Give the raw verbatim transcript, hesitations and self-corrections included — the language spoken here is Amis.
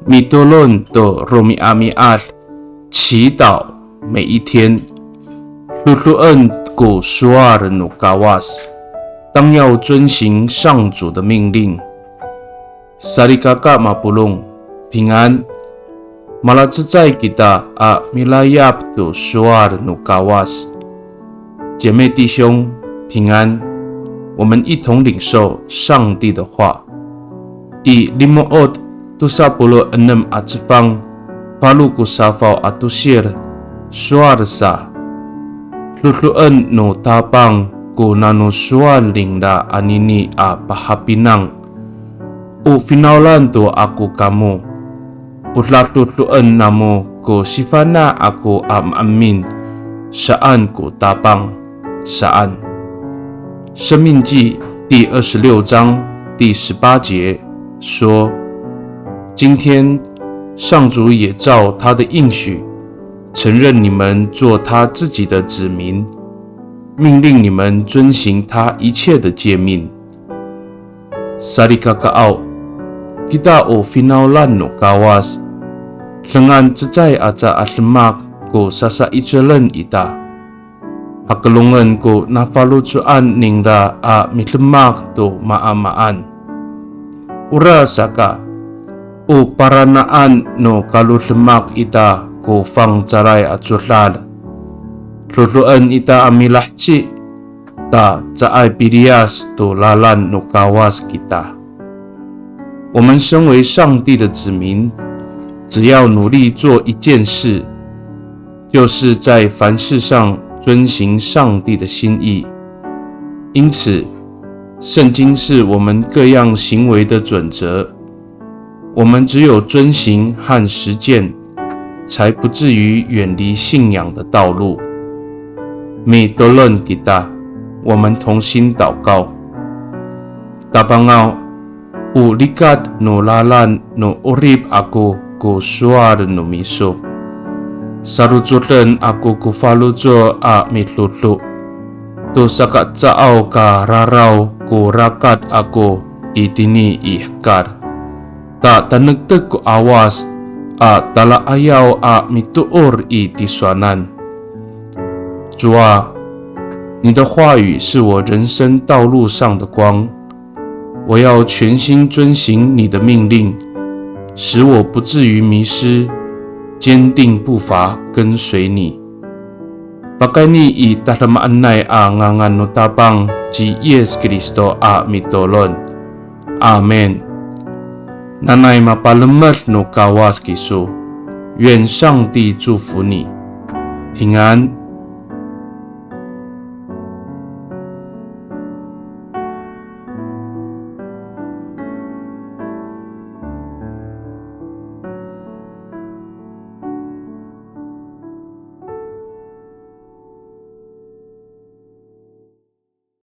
Mitolon to romi'ami'ad, 祈祷每一天。Do^doen ko sowal no Kawas, 当要遵行上主的命令。Salikaka mapolong, 平安。Malacecay kita a milayap to sowal no Kawas. 姐妹弟兄，平安。我们一同领受上帝的话。I Limo'ot tosa polo' enem a cefang, falo ko safaw a tosil, sowal sa. Do^doen no Tapang ko nano sowal ningra anini a pahapinang. O finawlan to ako kamo. O dado^doen namo ko sifana' ako a maemin, saan ko Tapang, saan. 申命记第二十六章第十八节说，今天上主也照他的应许，承认你们做他自己的子民，命令你们遵行他一切的诫命。 Salikakaaw, kita o finawlan no Kawas, dengan cecay aca a demak ko sasaicelen ita. Hakelongen ko nafaloco'an ningra a midemak to maamaan. Orasaka, o parana'an no kalodemak ita ko fangcalay a codad. Do^doen ita a milaheci, ta caay piliyas to lalan no Kawas kita. 我们身为上帝的子民，只要努力做一件事，就是在凡事上遵行上帝的心意。因此，圣经是我们各样行为的准则。我们只有遵行和实践，才不至于远离信仰的道路。Mitolon kita, 我们同心祷告。Tapangaw, o likat no lalan no 'orip ako ko sowal no miso. Sarocoden ako ko faloco' a midodo to sakacaaw ka raraw ko rakat ako itini i hekal. Ta tanektek ko 'awas a tala'ayaw a mitoor i tisowanan. 主啊，你的话语是我人生道路上的光，我要全心遵行你的命令，使我不至于迷失，坚定步伐跟随你。Pakayni i tadamaanay a ngangan no Tapang ci Yis Kristo a mitolon. Amin. Nanay mapalemed no Kawas kiso. 愿上帝祝福你，平安。